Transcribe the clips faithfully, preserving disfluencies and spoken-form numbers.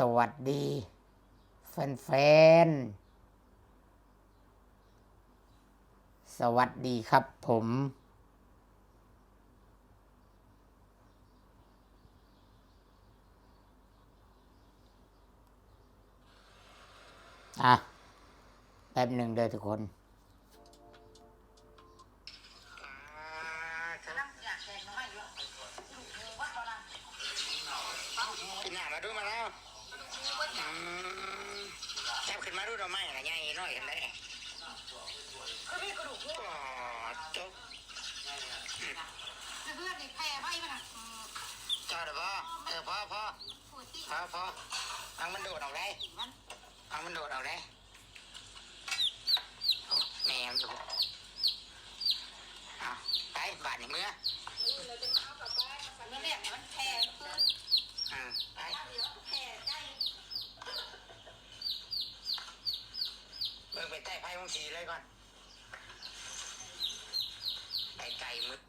สวัสดีแฟนๆ สวัสดีครับผม อ่ะ แป๊บหนึ่งเด้อทุกคน กินน้ำมาดูมาแล้ว อืม จับขึ้นมาดูหน่อไม้นะ ใหญ่น้อยกันได้ คือมีกระดูกหัว อ๋อ จบ เพื่อนนี่แพ้ไว้มันน่ะ อืม จอดบ่ เออ พอ พอ ปวดที่ พอ พอ เอามันโดดออกได้ มัน เอามันโดดออกได้ แม่มันอยู่ เอาไป บาดนี้เมือ เมือเรียกมันแพ้ขึ้น อ่า ไป เบิ่งไปใต้ไพ่วงสีเลยก่อน ไปไกลมือ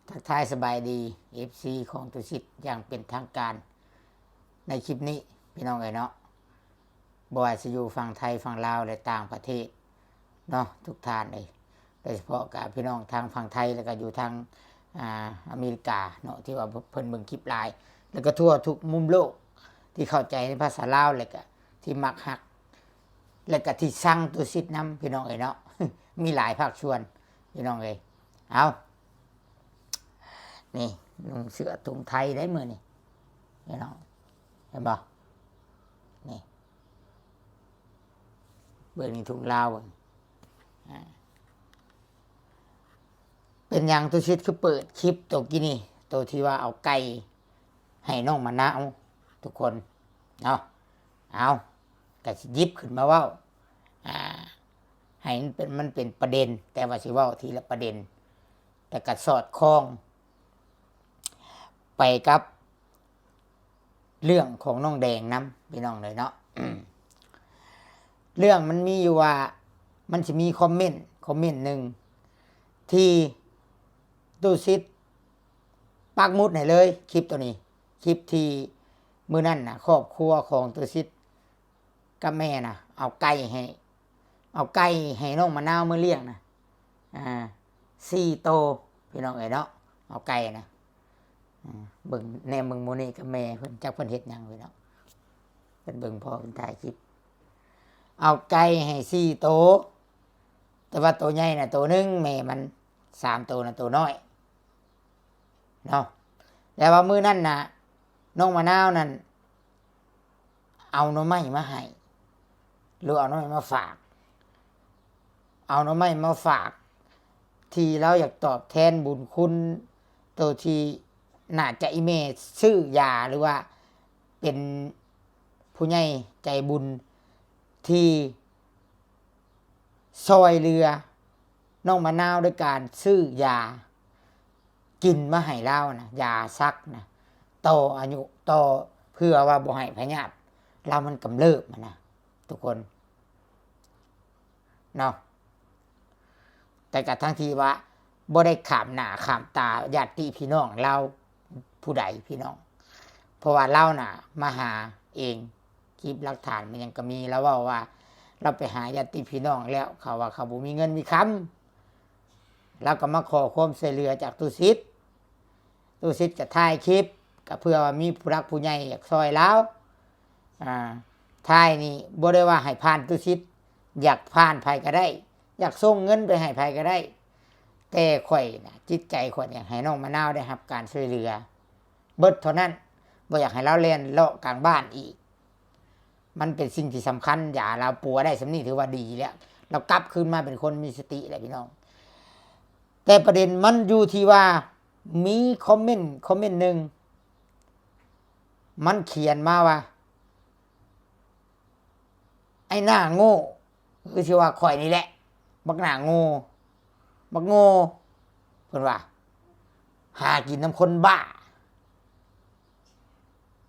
ทักทายสบายดี เอฟซี ของตุสิทธิ์อย่างเป็นทางการ ในคลิปนี้พี่น้องเอ๋ยเนาะ บ่ว่าสิอยู่ฝั่งไทย ฝั่งลาว และต่างประเทศเนาะ ทุกท่านเอ๋ย โดยเฉพาะกับพี่น้องทางฝั่งไทย แล้วก็อยู่ทาง อ่า อเมริกาเนาะ ที่ว่าเพิ่นเบิ่งคลิปหลาย แล้วก็ทั่วทุกมุมโลกที่เข้าใจในภาษาลาว แล้วก็ที่มักฮัก แล้วก็ที่ซังตุสิทธิ์นำพี่น้องเอ๋ยเนาะ มีหลายภาคส่วนพี่น้องเอ๋ย เอา นี่ นุ่งเสื้อถุงไทยได้มื้อนี้พี่น้อง เห็นบ่ นี่ เบิ่งนี่ถุงลาวเบิ่ง อ่า เป็นหยังตุสิทธิ์คือเปิดคลิปโตกี้นี่ โตที่ว่าเอาไก่ให้น้องมะนาวทุกคน เนาะ เอา ก็สิหยิบขึ้นมาเว้า อ่า ให้มันเป็น มันเป็นประเด็น แต่ว่าสิเว้าทีละประเด็น แต่ก็สอดคล้อง ไปกับ เรื่องของน้องแดงนำพี่น้องเลยเนาะ เรื่องมันมีอยู่ว่า มันสิมีคอมเมนต์ คอมเมนต์หนึ่ง ที่ตุสิทธิ์ปักหมุดให้เลย คลิปตัวนี้ คลิปที่มื้อนั้นน่ะ ครอบครัวของตุสิทธิ์กับแม่น่ะ เอาไก่ให้ เอาไก่ให้น้องมะนาวมาเลี้ยงน่ะ อ่า สี่โต พี่น้องเอ๋ยเนาะ เอาไก่น่ะ อ่า เบิ่ง แนมเบิ่งหมู่นี้กับแม่เพิ่น จักเพิ่นเฮ็ดหยังพี่น้อง เพิ่นเบิ่งพ่อเพิ่นถ่ายคลิป เอาไก่ให้สี่โต แต่ว่าโตใหญ่น่ะโตหนึ่ง แม่มัน สามโตน่ะโตน้อย เนาะ แต่ว่ามื้อนั้นน่ะ น้องมะนาวนั่น เอาหน่อไม้มาให้ หรือเอาหน่อไม้มาฝาก เอาหน่อไม้มาฝาก ที่เราอยากตอบแทนบุญคุณ โตที่น่าจะอีแม่ซื้อยา หรือว่าเป็นผู้ใหญ่ใจบุญที่ ซอยเหลือน้องมะนาวด้วยการซื้อยากินมาให้ลาวนะ ยาซักนะ ต่ออายุ ต่อ เพื่อว่าบ่ให้พยาธิลาวมันกำเริบหั้นนะ ทุกคน เนาะ แต่กะทั้งที่ว่าบ่ได้ข้ามหน้าข้ามตาญาติพี่น้องลาวผู้ใดพี่น้อง เพราะว่าลาวน่ะมาหาเอง คลิปหลักฐานมันยังก็มี ลาวเว้าว่าลาวไปหาญาติพี่น้องแล้ว เขาว่าเขาบ่มีเงินมีคำ ลาวก็มาขอความช่วยเหลือจากตุสิทธิ์ ตุสิทธิ์ก็ถ่ายคลิป ก็เพื่อว่ามีผู้หลักผู้ใหญ่อยากซอยลาว อ่า ถ่ายนี่บ่ได้ว่าให้ผ่านตุสิทธิ์ อยากผ่านไผก็ได้ อยากส่งเงินไปให้ไผก็ได้ แต่ข้อยน่ะ จิตใจข้อยอยากให้น้องมะนาวได้รับการช่วยเหลือ เบิดเท่านั้น บ่อยากให้ลาวแล่นเลาะกลางบ้านอีก มันเป็นสิ่งที่สำคัญ ยาลาวปัวได้ส่ำนี้ถือว่าดีแล้ว ลาวกลับคืนมาเป็นคนมีสติแล้วพี่น้อง แต่ประเด็นมันอยู่ที่ว่ามีคอมเมนต์ คอมเมนต์หนึ่ง มันเขียนมาว่า ไอ้หน้าโง่ คือสิว่าข้อยนี่แหละ บักหน้าโง่ บักโง่ เพิ่นว่า หากินนำคนบ้า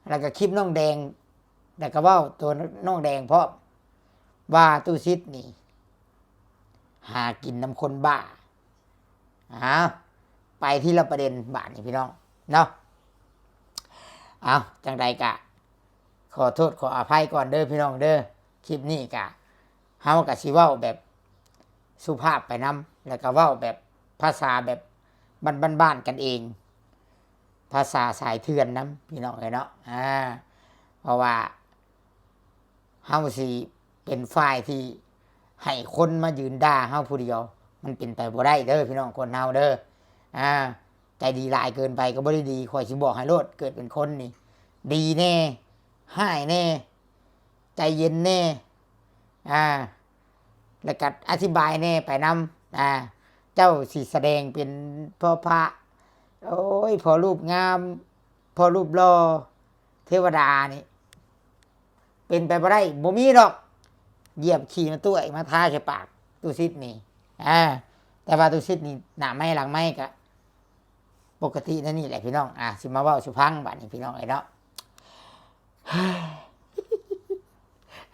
แล้วก็คลิปน้องแดง แล้วก็เว้าตัวน้องแดงพร้อม ว่าตุสิทธิ์นี่ หากินนำคนบ้า อ้าว ไปทีละประเด็นบาดนี้พี่น้องเนาะ เอาจังใดกะ ขอโทษขออภัยก่อนเด้อพี่น้องเด้อ คลิปนี้กะ เฮากะสิเว้าแบบสุภาพไปนำ แล้วกะเว้าแบบภาษาแบบบ้านๆ กันเอง ภาษาสายเถื่อนนำพี่น้องเอ้ยเนาะ อ่า เพราะว่า เฮาสิเป็นฝ่ายที่ให้คนมายืนด่าเฮาผู้เดียว มันเป็นไปบ่ได้เด้อพี่น้องคนเฮาเด้อ อ่า ใจดีหลายเกินไปก็บ่ได้ดี ข้อยสิบอกให้โลด เกิดเป็นคนนี่ ดีแน่ ฮ้ายแน่ ใจเย็นแน่ อ่า แล้วก็อธิบายแน่ไปนำ อ่า เจ้าสิแสดงเป็นพ่อพระ โอ้ย พ่อรูปงาม พ่อรูปหล่อ เทวดานี่ เป็นไปบ่ได้ บ่มีดอก เหยียบขี้มาตุ้ยมาทาใส่ปาก ตุสิทธิ์นี่ อ่า แต่ว่าตุสิทธิ์นี่ หน้าไม้หลังไม้ก็ปกตินั่นนี่แหละพี่น้อง อ่า สิมาเว้าสู่ฟังบาดนี้พี่น้องเอ้ยเนาะ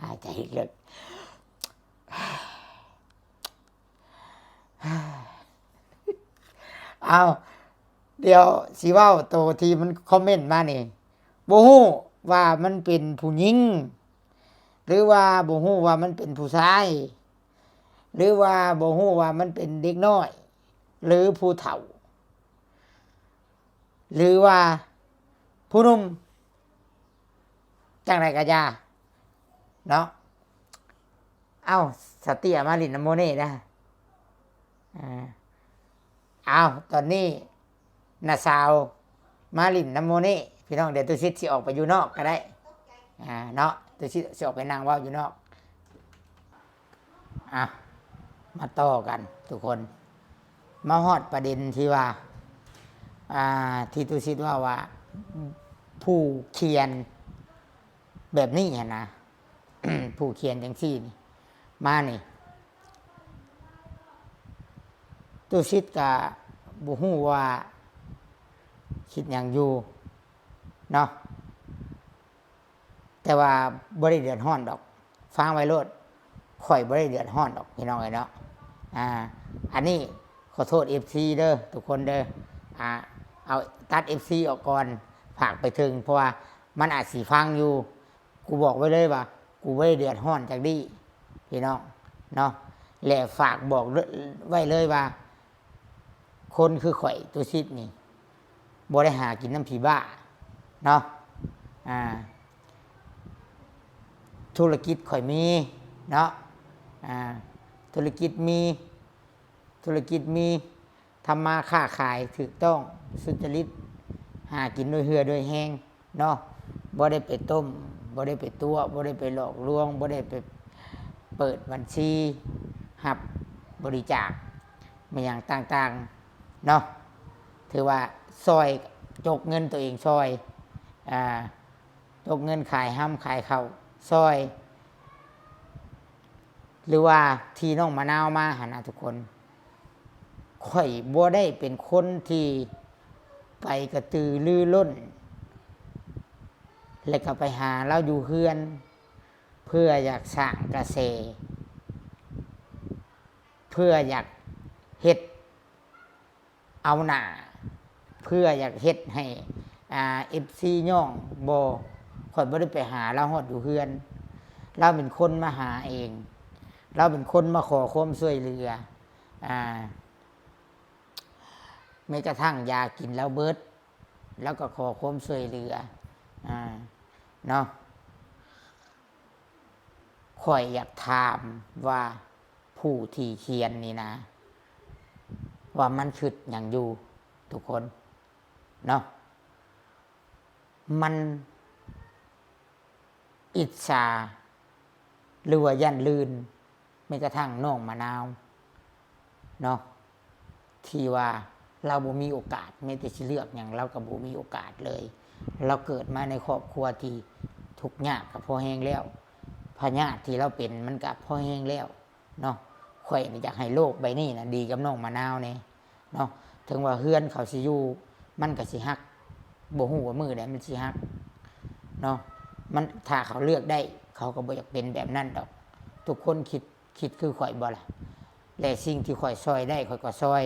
หายใจลึก เอา เดี๋ยวสิเว้าโตที่มันคอมเมนต์มานี่ บ่ฮู้ว่ามันเป็นผู้หญิง หรือว่าบ่ฮู้ว่ามันเป็นผู้ชาย หรือว่าบ่ฮู้ว่ามันเป็นเด็กน้อย หรือผู้เฒ่า หรือว่าผู้หนุ่ม จังใดก็อย่า เนาะ เอ้า สาวเตี้ยมาหลิ้นนำโมเน่นะ อ่า เอา ตอนนี้น้าสาวมาหลิ้นนำโมเน่ พี่น้อง เดี๋ยวตุสิทธิ์สิออกไปอยู่นอกก็ได้ อ่า เนาะ ตุสิทธิ์สิออกไปนั่งเว้าอยู่นอก อ่ะ มาต่อกันทุกคน มาฮอดประเด็นที่ว่า อ่า ที่ตุสิทธิ์ว่าว่า ผู้เขียนแบบนี้หั้นนะ ผู้เขียนจังซี่นี่ มานี่ ตุสิทธิ์ก็บ่ฮู้ว่าคิดหยังอยู่เนาะ แต่ว่าบ่ได้เดือดร้อนดอก ฟังไว้โลด ข้อยบ่ได้เดือดร้อนดอกพี่น้องเอ้ยเนาะ อ่า อันนี้ขอโทษ เอฟซี เด้อทุกคนเด้อ อ่า เอาตัด เอฟซี ออกก่อน ฝากไปถึง เพราะว่ามันอาจสิฟังอยู่ กูบอกไว้เลยว่า กูบ่ได้เดือดร้อนจักดี พี่น้องเนาะ และฝากบอกไว้เลยว่า คนคือข้อยตุสิทธิ์นี่ บ่ได้หากินนำผีบ้าเนาะ อ่า ธุรกิจข้อยมีเนาะ อ่า ธุรกิจมี ธุรกิจมี ทำมาค้าขายถูกต้องสุจริต หากินด้วยเหื่อด้วยแฮงเนาะ บ่ได้ไปต้ม บ่ได้ไปตั๋ว บ่ได้ไปหลอกลวง บ่ได้ไปเปิดบัญชีรับบริจาคมาหยังต่างๆ เนาะ ถือว่าซ่อย จกเงินตัวเองซ่อย อ่า จกเงินขายหำขายข้าวซ่อย หรือว่าที่น้องมะนาวมาหั้นนะทุกคน ข้อยบ่ได้เป็นคนที่ไปกระตือรือร้น และก็ไปหาลาวอยู่เฮือน เพื่ออยากสร้างกระแส เพื่ออยากเฮ็ด เอาหน้า เพื่ออยากเฮ็ดให้ อ่า เอฟซี ย้อง บ่ ข้อยบ่ได้ไปหาลาวฮอดอยู่เฮือน ลาวเป็นคนมาหาเอง ลาวเป็นคนมาขอความช่วยเหลือ อ่า แม้กระทั่งยากินลาวเบิด ลาวก็ขอความช่วยเหลือ อ่า เนาะ ข้อยอยากถามว่าผู้ที่เขียนนี่นะ ว่ามันคิดหยังอยู่ทุกคนเนาะ มันอิจฉา หรือว่าย้านลื่น แม้กระทั่งน้องมะนาวเนาะ ที่ว่าลาวบ่มีโอกาส แม้แต่สิเลือกหยังลาวก็บ่มีโอกาสเลย ลาวเกิดมาในครอบครัวที่ทุกข์ยากก็พอแฮงแล้ว พยาธิที่ลาวเป็นมันก็พอแฮงแล้วเนาะ ข้อยนี่อยากให้โลกใบนี้นะดีกับน้องมะนาวแหน่เนาะ ถึงว่าเฮือนเขาสิอยู่ มันก็สิหัก บ่ฮู้ว่ามื้อใดมันสิหักเนาะ มัน ถ้าเขาเลือกได้ เขาก็บ่อยากเป็นแบบนั้นดอก ทุกคนคิด คิดคือข้อยบ่ล่ะ และสิ่งที่ข้อยซ่อยได้ ข้อยก็ซ่อย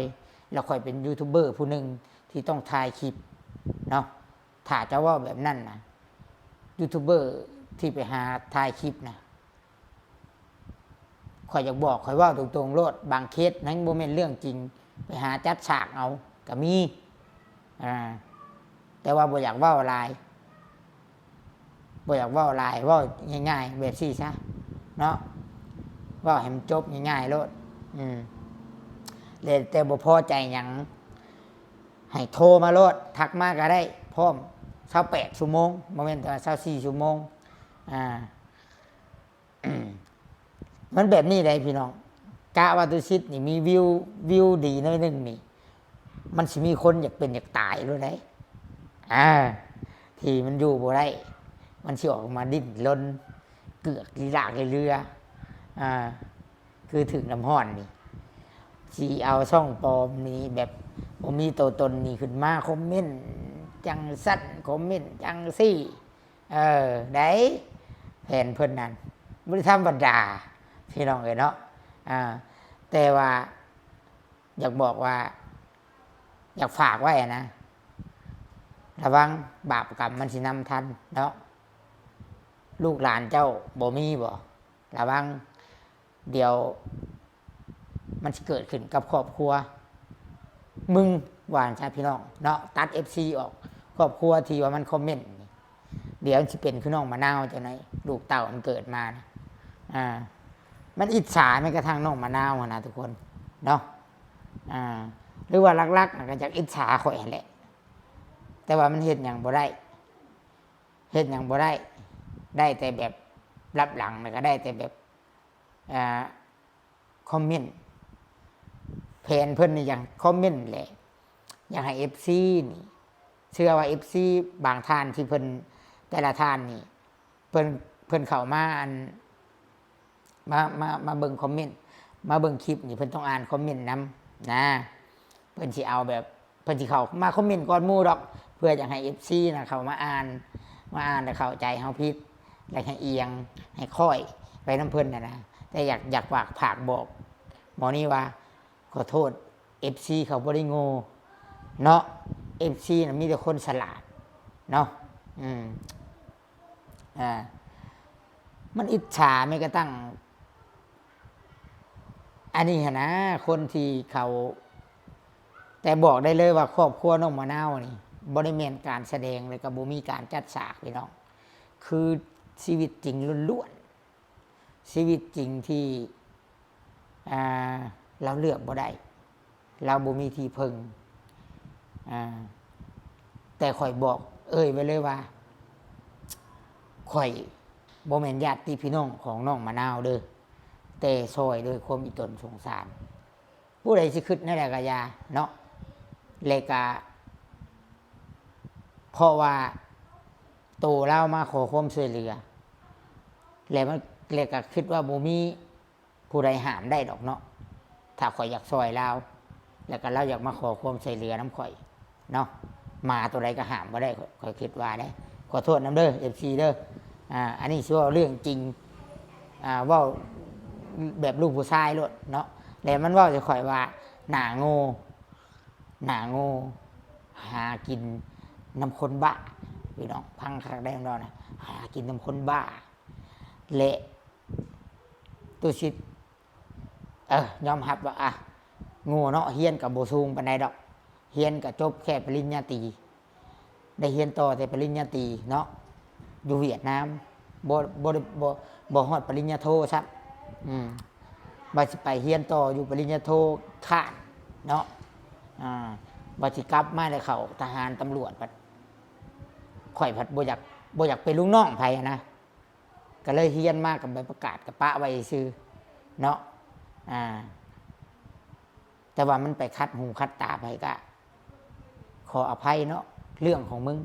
แล้วข้อยเป็นยูทูบเบอร์ผู้หนึ่งที่ต้องถ่ายคลิปเนาะ ถ้าเจ้าเว้าแบบนั้นนะ ยูทูบเบอร์ที่ไปหาถ่ายคลิปนะ ข้อยอยากบอก ข้อยเว้าตรงๆโลด บางเคสนั้นบ่แม่นเรื่องจริง ไปหาจัดฉากเอาก็มี อ่า แต่ว่าบ่อยากเว้าหลาย บ่อยากเว้าหลาย เว้าง่ายๆแบบซี่ซะเนาะ เว้าให้มันจบง่ายๆโลด อืม แล้วแต่บ่พอใจหยัง ให้โทรมาโลด ทักมาก็ได้ พร้อม ซาวแปดชั่วโมง บ่แม่นแต่ว่าซาวสี่ชั่วโมง อ่า มันแบบนี้ได้พี่น้อง กะว่าตุสิทธิ์นี่มีวิว วิวดีหน่อยหนึ่งนี่ มันสิมีคนอยากเป็นอยากตายโลดได้ อ่า ที่มันอยู่บ่ได้ มันสิออกมาดิ้นรน เกือกลีลากลีเรือ อ่า คือถืกน้ำฮ้อนนี่ สิเอาช่องปลอมนี่แบบบ่มีตัวตนนี่ขึ้นมาคอมเมนต์จังซั่น คอมเมนต์จังซี่ เออ ได้ แผนเพิ่นนั่น บ่ได้ธรรมดา พี่น้องเอ้ยเนาะ อ่า แต่ว่า อยากบอกว่า อยากฝากไว้อะนะ ระวังบาปกรรมมันสินำทันเนาะ ลูกหลานเจ้าบ่มีบ่ ระวัง เดี๋ยว มันสิเกิดขึ้นกับครอบครัว มึง ว่าซั่นซะพี่น้องเนาะ ตัด เอฟซี ออก ครอบครัวที่ว่ามันคอมเมนต์นี่ เดี๋ยวมันสิเป็นคือน้องมะนาวจังได๋ ลูกเต้ามันเกิดมานะ อ่า มันอิจฉาแม้กระทั่งน้องมะนาวหั้นนะทุกคนเนาะ อ่า หรือว่าหลักๆน่ะก็อยากอิจฉาข้อยหั้นแหละ แต่ว่ามันเฮ็ดหยังบ่ได้ เฮ็ดหยังบ่ได้ ได้แต่แบบลับหลัง แล้วก็ได้แต่แบบ อ่า คอมเมนต์ แผนเพิ่นนี่อยากคอมเมนต์แหละ อยากให้ เอฟซี นี่ เชื่อว่า เอฟซี บางท่านที่เพิ่น แต่ละท่านนี่ เพิ่น เพิ่นเข้ามาอัน มา มา มาเบิ่งคอมเมนต์ มาเบิ่งคลิปนี่ เพิ่นต้องอ่านคอมเมนต์นำนะ เพิ่นสิเอาแบบ เพิ่นสิเข้ามาคอมเมนต์ก่อนหมู่ดอก เพื่ออยากให้ เอฟซี นะ เข้ามาอ่าน มาอ่านแล้วเข้าใจเฮาผิด แล้วให้เอียง ให้ค่อยไปนำเพิ่นน่ะนะ แต่อยาก อยากฝาก ฝากบอกหมอนี่ว่า ขอโทษ เอฟซี เขาบ่ได้โง่เนาะ เอฟซี น่ะมีแต่คนฉลาดเนาะ อืม อ่า มันอิจฉาแม้กระทั่ง อันนี้หั้นนะ คนที่เขา แต่บอกได้เลยว่าครอบครัวน้องมะนาวนี่ บ่ได้แม่นการแสดง แล้วก็บ่มีการจัดฉากพี่น้อง คือชีวิตจริงล้วนๆ ชีวิตจริงที่ อ่า เราเลือกบ่ได้ เราบ่มีที่พึ่ง อ่า แต่ข้อยบอกเอ่ยไว้เลยว่า ข้อยบ่แม่นญาติพี่น้องของน้องมะนาวเด้อ แต่ซอยด้วยความอีตนสงสาร ผู้ใดสิคิดแนวใดก็อย่าเนาะ และกะ เพราะว่าโตลาวมาขอความช่วยเหลือ แล้วมัน แล้วกะคิดว่าบ่มีผู้ใดห้ามได้ดอกเนาะ ถ้าข้อยอยากซอยลาว แล้วกะลาวอยากมาขอความช่วยเหลือนำข้อยเนาะ หมาตัวใดก็ห้ามบ่ได้ ข้อย ข้อยคิดว่าเด้ ขอโทษนำเด้อ เอฟซี เด้อ อ่า อันนี้สิเว้าเรื่องจริง อ่า เว้าแบบลูกผู้ชายโลดเนาะ แล้วมันเว้าใส่ข้อยว่า หน้าโง่ หน้าโง่ หากินนำคนบ้า พี่น้องฟังคักได้บ่นะ หากินนำคนบ้า และตุสิทธิ์ เออ ยอมรับว่า อ่ะ โง่เนาะ เรียนก็บ่สูงปานใดดอก เรียนก็จบแค่ปริญญาตรี ได้เรียนต่อแต่ปริญญาตรีเนาะ อยู่เวียดนาม บ่ บ่ได้ บ่ บ่ฮอดปริญญาโทซ้ำ อืม ว่าสิไปเรียนต่ออยู่ปริญญาโท ค้านเนาะ อ่า ว่าสิกลับมาได้เข้าทหารตำรวจ บัดข้อยผัดบ่อยาก บ่อยากเป็นลูกน้องไผหั้นนะ ก็เลยเรียนมากับใบประกาศก็ปะไว้ซื่อเนาะ อ่า แต่ว่ามันไปขัดหูขัดตาไผก็ ขออภัยเนาะ เรื่องของมึง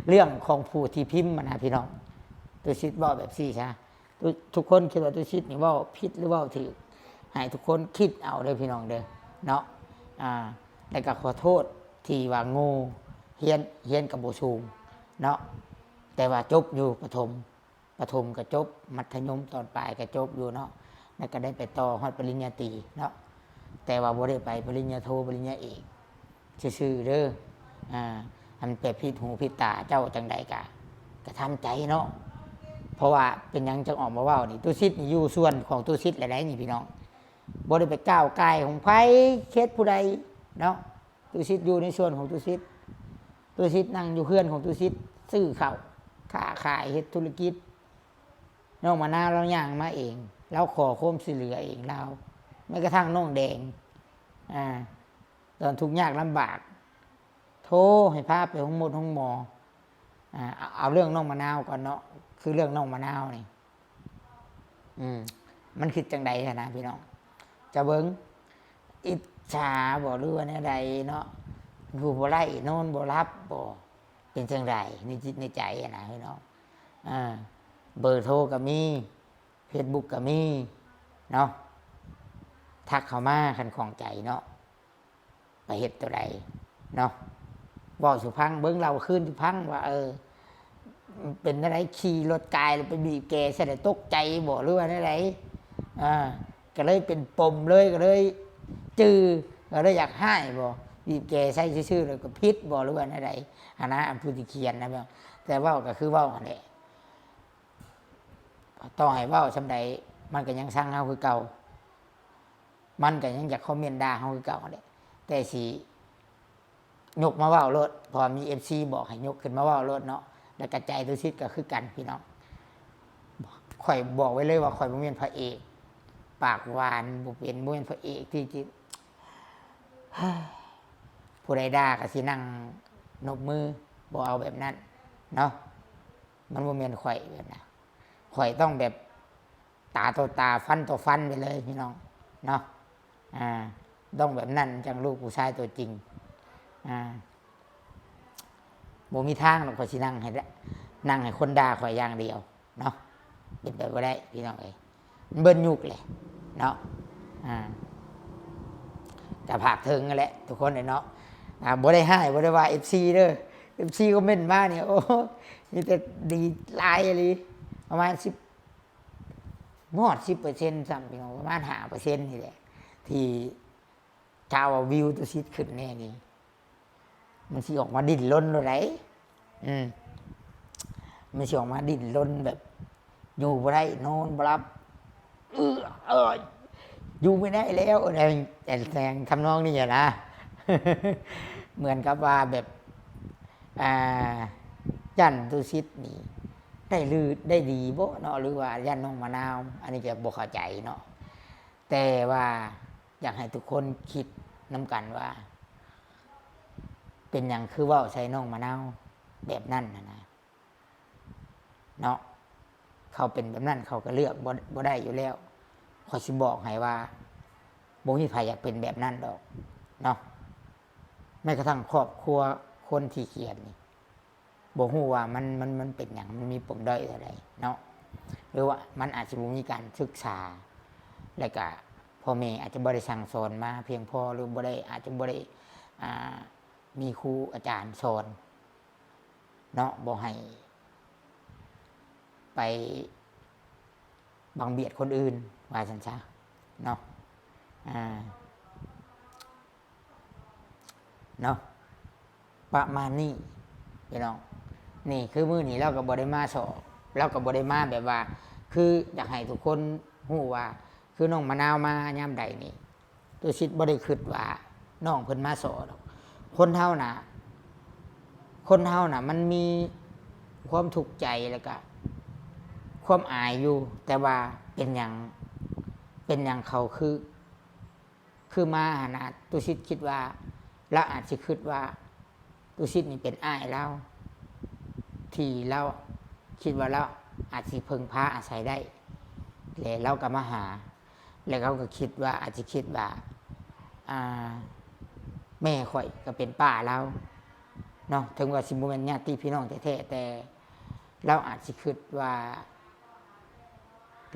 เรื่องของผู้ที่พิมพ์มานะพี่น้อง ตุสิทธิ์เว้าแบบซี่ซะ ทุก ทุกคนคิดว่าตุสิทธิ์นี่เว้าผิดหรือเว้าถูก ให้ทุกคนคิดเอาเด้อพี่น้องเด้อ เนาะ อ่า แล้วก็ขอโทษที่ว่าโง่ เรียน เรียนก็บ่สูงเนาะ แต่ว่าจบอยู่ประถม ประถมก็จบ มัธยมตอนปลายก็จบอยู่เนาะ แล้วก็ได้ไปต่อฮอดปริญญาตรีเนาะ แต่ว่าบ่ได้ไปปริญญาโทปริญญาเอกซื่อๆเด้อ อ่า อันไปผิดหูผิดตาเจ้าจังใดกะ กะทำใจเนาะ เพราะว่าเป็นหยังจังออกมาเว้านี่ ตุสิทธิ์นี่อยู่ส่วนของตุสิทธิ์แหละไดนี่พี่น้อง บ่ได้ไปก้าวก่ายของไผ เขตผู้ใดเนาะ ตุสิทธิ์อยู่ในส่วนของตุสิทธิ์ ตุสิทธิ์นั่งอยู่เฮือนของตุสิทธิ์ ซื้อข้าว ค้าขาย เฮ็ดธุรกิจ น้องมะนาวลาวย่างมาเอง ลาวขอความช่วยเหลือเองลาว แม้กระทั่งน้องแดง อ่า ตอนทุกข์ยากลำบาก โทรให้พาไปโรงหมอโรงหมอ อ่า เอา เอาเรื่องน้องมะนาวก่อนเนาะ คือเรื่องน้องมะนาวนี่ อืม มันคิดจังใดหั้นนะพี่น้อง จะเบิ่ง อิจฉาบ่ หรือว่าแนวใดเนาะ อยู่บ่ได้ นอนบ่หลับบ่ เป็นจังใดในจิตในใจหั้นนะพี่น้อง อ่า เบอร์โทรก็มี Facebook ก็มีเนาะ ทักเข้ามาคันข้องใจเนาะ ไปเฮ็ดตัวใดเนาะ เว้าสู่ฟัง เบิ่ง เล่าคืนสู่ฟังว่า เออ เป็นจั่งใด ขี่รถกายแล้วไปบีบแกใส่แล้วตกใจบ่ หรือว่าจั่งใด อ่า ก็เลยเป็นปมเลย ก็เลยจื่อ ก็เลยอยากฮ้ายบ่ บีบแกใส่ซื่อๆแล้วก็ผิดบ่ หรือว่าจั่งใด หั้นนะ อันผู้ที่เขียนนะ แต่เว้าก็คือเว้าหั้นแหละ ต่อให้เว้าส่ำใด มันก็ยังซังเฮาคือเก่า มันก็ยังอยากคอมเมนต์ด่าเฮาคือเก่าหั้นแหละ แต่สิยกมาเว้าโลด เพราะว่ามี เอฟซี บอกให้ยกขึ้นมาเว้าโลดเนาะ แล้วก็ใจตุสิทธิ์ก็คือกันพี่น้อง ข้อยบอกไว้เลยว่าข้อยบ่แม่นพระเอก ปากหวาน บ่เป็น บ่แม่นพระเอกที่ ที่ ผู้ใดด่าก็สินั่งนบมือ บ่เอาแบบนั้นเนาะ มันบ่แม่นข้อยแบบนั้น ข้อยต้องแบบตาต่อตา ฟันต่อฟันไปเลยพี่น้องเนาะ อ่า ต้องแบบนั้นจั่งลูกผู้ชายตัวจริง อ่า บ่มีทางหรอก ข้อยสินั่งให้ได้ นั่งให้คนด่าข้อยอย่างเดียวเนาะ เป็นไปบ่ได้พี่น้องเอ้ย มันเบิดยุคแหละเนาะ อ่า ก็ฝากถึงนั่นแหละทุกคนเนาะ อ่า บ่ได้ฮ้าย บ่ได้ว่า เอฟซี เด้อ เอฟซี คอมเมนต์มาเนี่ย โอ้ มีแต่ดีหลายอีหลี ประมาณสิบ บ่ฮอดสิบเปอร์เซ็นต์ ซ้ำพี่น้อง ประมาณห้าเปอร์เซ็นต์ นี่แหละ ที่ข่าวว่าวิวตุสิทธิ์ขึ้นแน่นี่ มันสิออกมาดิ้นรนโลดใด อืม มันสิออกมาดิ้นรนแบบ อยู่บ่ได้ นอนบ่หลับ เออ เออ อยู่ไม่ได้แล้ว อะไร แต่แสดงทำนองนี้อะนะ เหมือนกับว่าแบบ อ่า ย่านตุสิทธิ์นี่ ได้ลือ ได้ดีบ่เนาะ หรือว่าย่านน้องมะนาว อันนี้ก็บ่เข้าใจเนาะ แต่ว่าอยากให้ทุกคนคิดนำกันว่า เป็นหยังคือเว้าใส่น้องมะนาวแบบนั้นหั้นนะ เนาะ เขาเป็นแบบนั้นเขาก็เลือกบ่ บ่ได้อยู่แล้ว ข้อยสิบอกให้ว่า บ่มีไผอยากเป็นแบบนั้นดอก เนาะ แม้กระทั่งครอบครัวคนที่เขียนนี่ บ่ฮู้ว่ามัน มัน มันเป็นหยัง มันมีปมด้อยเท่าใดเนาะ หรือว่ามันอาจสิบ่มีการศึกษา แล้วก็พ่อแม่อาจจะบ่ได้สั่งสอนมาเพียงพอ หรือบ่ได้ อาจจะบ่ได้ อ่า มีครูอาจารย์สอนเนาะ บ่ให้ไปบังเบียดคนอื่น ว่าซั่นซะเนาะ อ่า เนาะ ประมาณนี้พี่น้อง นี่คือมื้อนี้ลาวก็บ่ได้มาสอบ ลาวก็บ่ได้มาแบบว่า คืออยากให้ทุกคนฮู้ว่า คือน้องมะนาวมายามใดนี่ ตุสิทธิ์บ่ได้คิดว่าน้องเพิ่นมาสอดอก คนเฮาน่ะ คนเฮาน่ะ มันมีความทุกข์ใจแล้วก็ความอายอยู่ แต่ว่าเป็นหยัง เป็นหยังเขาคือ คือมาหั้นนะ ตุสิทธิ์คิดว่า ลาวอาจสิคิดว่า ตุสิทธิ์นี่เป็นอ้ายลาว ที่ลาวคิดว่าลาวอาจสิเพิ่งพาอาศัยได้ แล้วลาวก็มาหา แล้วเขาก็คิดว่า อาจสิคิดว่า อ่า แม่ข้อยก็เป็นป้าลาวเนาะ ถึงว่าสิบ่แม่นญาติพี่น้องแท้ๆ แต่ลาวอาจสิคิดว่า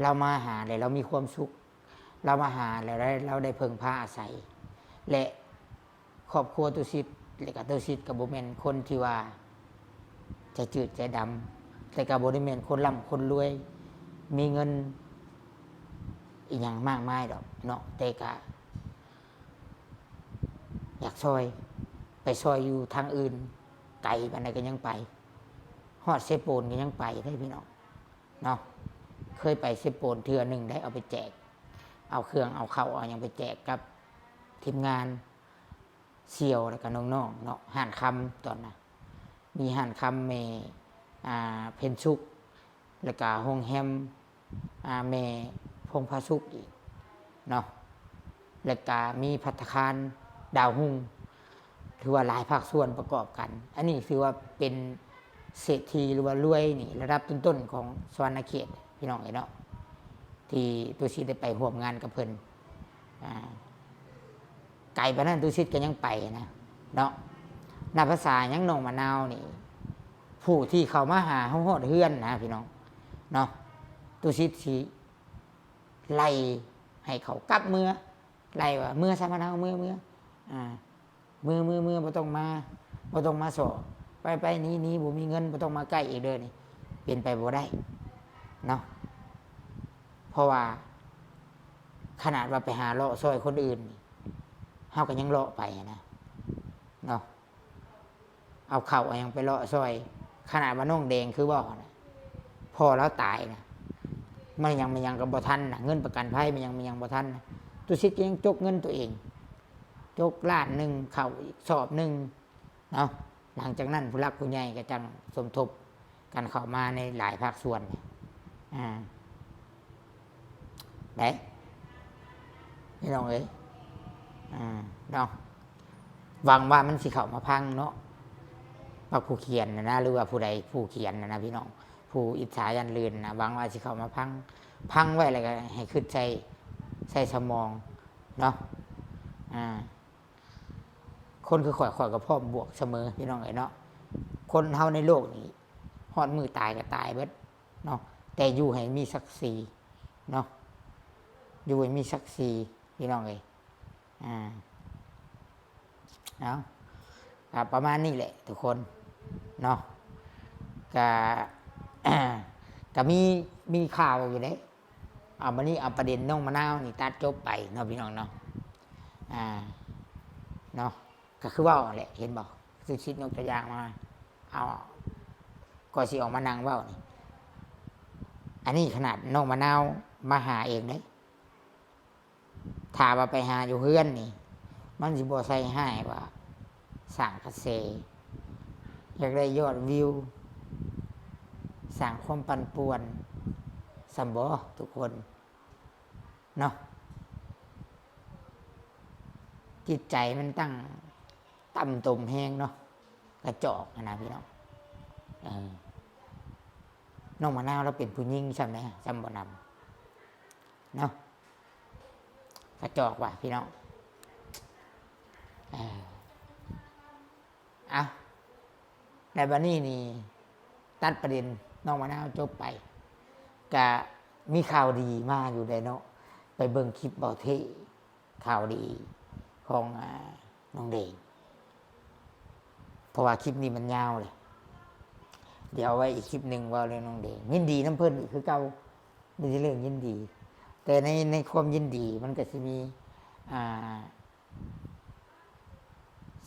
ลาวมาหาแล้วลาวมีความสุข ลาวมาหาแล้วได้ ลาวได้เพิ่งพาอาศัย และครอบครัวตุสิทธิ์ และก็ตุสิทธิ์ก็บ่แม่นคนที่ว่าใจจืดใจดำ แต่ก็บ่ได้แม่นคนร่ำคนรวย มีเงินอิหยังมากมายดอกเนาะ แต่ก็ อยากซอย ไปซอยอยู่ทางอื่น ไกลปานใดก็ยังไป ฮอดเซโปนก็ยังไปได้พี่น้องเนาะ เคยไปเซโปนเทื่อหนึ่งได้ เอาไปแจก เอาเครื่องเอาเข้าเอาหยังไปแจกกับทีมงานเสี่ยวแล้วก็น้องๆเนาะ ฮ้านคำตอนนั้น มีฮ้านคำแม่ อ่า เพ็ญสุข แล้วก็โรงแรม อ่า แม่พงษ์พาสุขอีกเนาะ แล้วก็มีภัตตาคารดาวรุ่ง ถือว่าหลายภาคส่วนประกอบกัน อันนี้ถือว่าเป็นเศรษฐีหรือว่ารวยนี่ระดับต้นๆของสะหวันนะเขต พี่น้องเอ้ยเนาะ ที่ตุสิตได้ไปร่วมงานกับเพิ่น อ่า ไกลปานนั้นตุสิตก็ยังไปนะเนาะ นับภาษาหยังน้องมะนาวนี่ ผู้ที่เข้ามาหาเฮาฮอดเฮือนนะพี่น้องเนาะ ตุสิตสิไล่ให้เขากลับเมือ ไล่ว่า "เมือซะมะนาว เมือ เมือ อ่า เมือ เมือ เมือ บ่ต้องมา บ่ต้องมาซ้อ ไป ไป หนี หนี บ่มีเงิน บ่ต้องมาใกล้อีกเด้อ" นี่ เป็นไปบ่ได้เนาะ เพราะว่า ขนาดว่าไปหาเลาะซอยคนอื่นนี่ เฮาก็ยังเลาะไปนะเนาะ เอาเข้าเอาหยังไปเลาะซอย ขนาดว่าน้องแดงคือเว้านะ พ่อลาวตายนะ มันยัง มันยังก็บ่ทันนะ เงินประกันภัยมันยัง มันยังบ่ทันนะ ตุสิตก็ยังจกเงินตัวเอง จกล้านหนึ่ง เข้าอีกสอบหนึ่งเนาะ หลังจากนั้นผู้หลักผู้ใหญ่ก็จั่งสมทบกันเข้ามาในหลายภาคส่วน อ่า ได้ พี่น้องเอ้ย อ่า เนาะ หวังว่ามันสิเข้ามาพังเนาะ ว่าผู้เขียนนะนะ หรือว่าผู้ใดผู้เขียนนะนะพี่น้อง ผู้อิจฉายันลืนนะ หวังว่าสิเข้ามาพัง พังไว้แล้วก็ให้คิดใส่ ใส่สมองเนาะ อ่า คนคือข่อย ข่อยก็พร้อมบวกเสมอพี่น้องเอ้ยเนาะ คนเฮาในโลกนี้ ฮอดมื้อตายก็ตายเบิดเนาะ แต่อยู่ให้มีศักดิ์ศรีเนาะ อยู่ให้มีศักดิ์ศรีพี่น้องเอ้ย อ่า เอา ก็ประมาณนี้แหละทุกคนเนาะ ก็ ก็มี มีข่าวอยู่เด้ เอามานี่ เอาประเด็นน้องมะนาวนี่ตัดจบไปเนาะพี่น้องเนาะ อ่า เนาะ ก็คือเว้าแหละ เห็นบ่ ตุสิตยกตัวอย่างมา เอา ก็สิออกมานั่งเว้านี่ อันนี้ขนาดน้องมะนาวมาหาเองเด้ ถ้าว่าไปหาอยู่เฮือนนี่ มันสิบ่ใส่ร้ายว่าสร้างกระแส อยากได้ยอดวิว สร้างความปั่นป่วน ซั้นบ่ทุกคน เนาะ จิตใจมันตั้งต่ำตมแฮงเนาะ กระจอกหั้นนะพี่น้อง เออ น้องมะนาวลาวเป็นผู้หญิงซ้ำนะ ซ้ำบ่นำ เนาะ กระจอกว่ะพี่น้อง เออ อ่ะ ในบัดนี้นี่ ตัดประเด็นน้องมะนาวจบไป ก็มีข่าวดีมาอยู่เด้เนาะ ไปเบิ่งคลิปเบาเท่ ข่าวดีของ อ่า น้องแดง เพราะว่าคลิปนี้มันยาวเลย เดี๋ยวเอาไว้อีกคลิปหนึ่งเว้าเรื่องน้องแดง ยินดีนำเพิ่นอีกคือเก่า มีแต่เรื่องยินดี แต่ใน ในความยินดีมันก็สิมี อ่า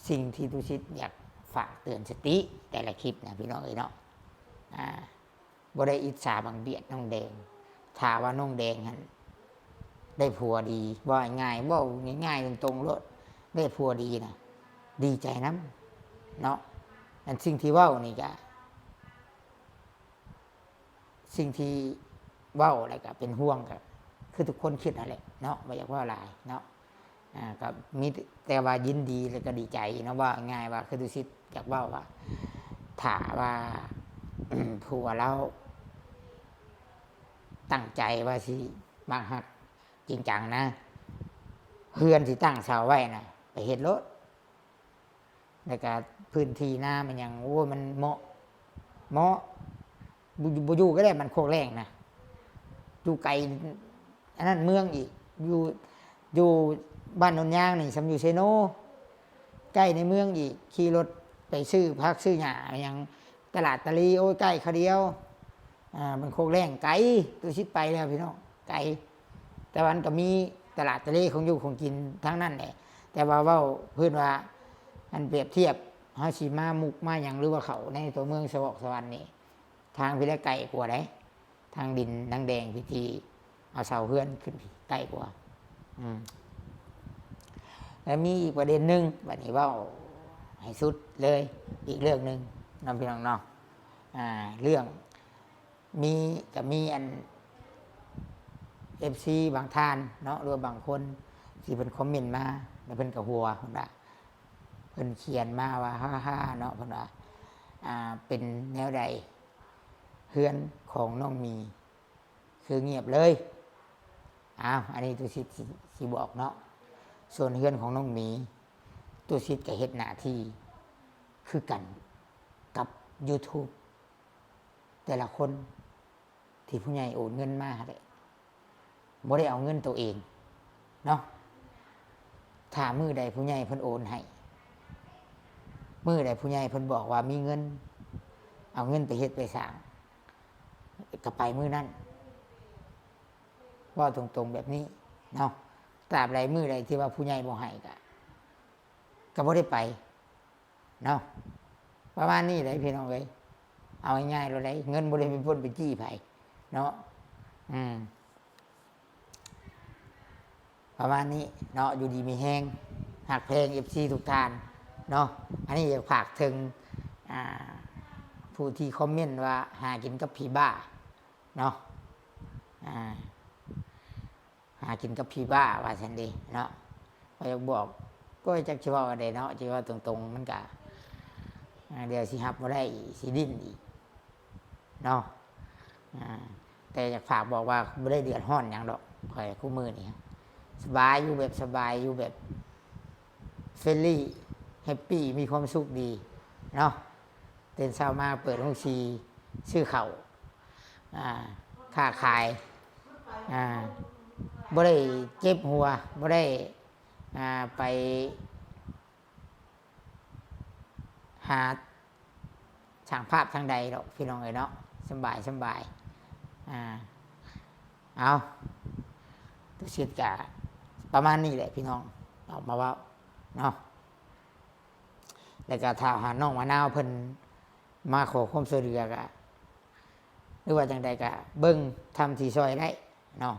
สิ่งที่ตุสิตอยากฝากเตือนสติแต่ละคลิปนะพี่น้องเอ้ยเนาะ อ่า บ่ได้อิจฉาบังเบียดน้องแดง ถ้าว่าน้องแดงหั่นได้ผัวดี เว้าง่ายๆ เว้าง่ายๆ ตรงๆ โลด ได้ผัวดีนะ ดีใจนำเนาะ อันสิ่งที่เว้านี่ก็ สิ่งที่เว้าแล้วก็เป็นห่วงก็คือทุกคนคิดนั่นแหละเนาะ บ่อยากเว้าหลายเนาะ อ่า ก็มีแต่ว่ายินดีแล้วก็ดีใจเนาะ ว่าง่ายว่าคือตุสิตอยากเว้าว่า ถ้าว่า ผัวลาวตั้งใจว่าสิมักฮักจริงจังนะ เฮือนสิตั้งเสาไว้นะ ไปเฮ็ดโลด แล้วก็พื้นที่นามันหยัง โอ้ มันเหมาะ เหมาะ บ่อยู่ บ่อยู่ก็ได้ บ้านโคกแล้งนะ อยู่ไกล อันนั้นเมืองอีก อยู่ อยู่บ้านโนนยางนี่ ส่ำอยู่เซโน ใกล้ในเมืองอีก ขี่รถไปซื้อผักซื้อหญ้าหยัง ตลาดตะลี โอ้ย ใกล้คาเดียว อ่า บ้านโคกแล้งไกล ตุสิตไปแล้วพี่น้อง ไกล แต่ว่ามันก็มีตลาดตะลีของอยู่ของกินทั้งนั้นแหละ แต่ว่าเว้าพื้นว่า อันเปรียบเทียบ เฮาสิมามุกมาหยัง หรือว่าเข้าในตัวเมืองสะวอกสะหวันนี่ ทางพี้ละไกลกว่าได๋ ทางดินนางแดงพี้ ที่เอาเสาเฮือนขึ้นพี้ไกลกว่า อืม แล้วมีอีกประเด็นหนึ่ง บัดนี้เว้าให้สุดเลย อีกเรื่องหนึ่งเนาะพี่น้องเนาะ อ่า เรื่อง มี ก็มีอัน เอฟซี บางท่านเนาะ หรือว่าบางคนที่เพิ่นคอมเมนต์มา แล้วเพิ่นก็หัว เพิ่นว่า เพิ่นเขียนมาว่า ฮ่าๆ เนาะ เพิ่นว่า อ่า เป็นแนวใด เฮือนของน้องหมี คือเงียบเลย อ้าว อันนี้ตุสิทธิ์สิ สิบอกเนาะ ส่วนเฮือนของน้องหมี ตุสิทธิ์ก็เฮ็ดหน้าที่คือกันกับ YouTube แต่ละคนที่ผู้ใหญ่โอนเงินมาหั้นแหละ บ่ได้เอาเงินตัวเองเนาะ ถ้ามื้อใดผู้ใหญ่เพิ่นโอนให้ มื้อใดผู้ใหญ่เพิ่นบอกว่ามีเงิน เอาเงินไปเฮ็ดไปสร้าง ก็ไปมื้อนั้น เว้าตรงๆแบบนี้เนาะ ตราบใดมื้อใดที่ว่าผู้ใหญ่บ่ให้ก็ ก็บ่ได้ไปเนาะ ประมาณนี้แหละพี่น้องเอ้ย เอาง่ายๆโลดเด้ เงินบ่ได้เป็นคนไปจี้ไผเนาะ อืม ประมาณนี้เนาะ อยู่ดีมีแฮง ฮักแพง เอฟซี ทุกท่านเนาะ อันนี้อยากฝากถึง อ่า ผู้ที่คอมเมนต์ว่าหากินกับผีบ้าเนาะ อ่า หากินกับผีบ้าว่าซั่นเด้เนาะ ข้อยอยากบอก ก็จักสิเว้าอันใดเนาะ สิเว้าตรงๆ มันก็ อ่า เดี๋ยวสิรับบ่ได้อีก สิดิ้นอีกเนาะ อ่า แต่อยากฝากบอกว่าบ่ได้เดือดร้อนหยังดอก ข้อยคู่มื้อนี้ สบายอยู่แบบสบายอยู่แบบเฟรนลี่ แฮปปี้ มีความสุขดีเนาะ ตื่นเช้ามาเปิดโฮงสี ซื้อข้าว อ่า ค้าขาย อ่า บ่ได้เจ็บหัว บ่ได้ อ่า ไป หาช่างภาพทางใดดอกพี่น้องเอ้ยเนาะ สำบายสำบาย อ่า เอา ตุสิทธิ์ก็ประมาณนี้แหละพี่น้อง ออกมาเว้าเนาะ แล้วก็ถ้าหาน้องมะนาวเพิ่นมาขอความช่วยเหลือก็ หรือว่าจังใดก็เบิ่งทำที่ช่วยได้เนาะ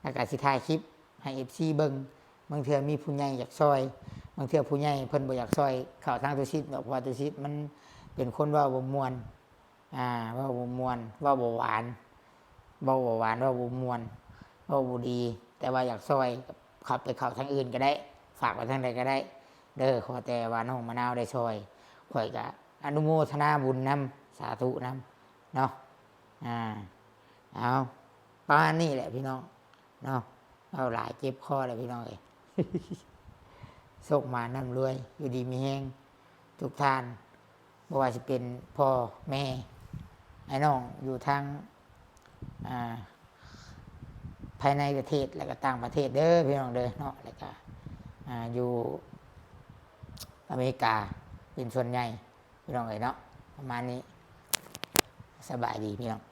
แล้วก็สิถ่ายคลิปให้ เอฟซี เบิ่ง บางเทื่อมีผู้ใหญ่อยากช่วย บางเทื่อผู้ใหญ่เพิ่นบ่อยากช่วยเข้าทางตุสิทธิ์ดอก เพราะว่าตุสิทธิ์มันเป็นคนเว้าบ่ม่วน อ่า เว้าบ่ม่วน เว้าบ่หวาน เว้าบ่หวาน เว้าบ่ม่วน เว้าบ่ดี แต่ว่าอยากช่วย เข้าไปเข้าทางอื่นก็ได้ ฝากไปทางใดก็ได้ เด้อ ขอแต่ว่าน้องมะนาวได้ช่วย ข้อยก็อนุโมทนาบุญนำ สาธุนำเนาะ อ่า เอา ประมาณนี้แหละพี่น้องเนาะ เว้าหลายเจ็บคอแล้วพี่น้องเอ้ย โชคหมานร่ำรวย อยู่ดีมีแฮงทุกท่าน บ่ว่าสิเป็นพ่อแม่ อ้ายน้องอยู่ทาง อ่า ภายในประเทศ แล้วก็ต่างประเทศเด้อพี่น้องเด้อเนาะ แล้วก็ อ่า อยู่อเมริกาเป็นส่วนใหญ่พี่น้องเอ้ยเนาะ ประมาณนี้ สบายดีพี่น้อง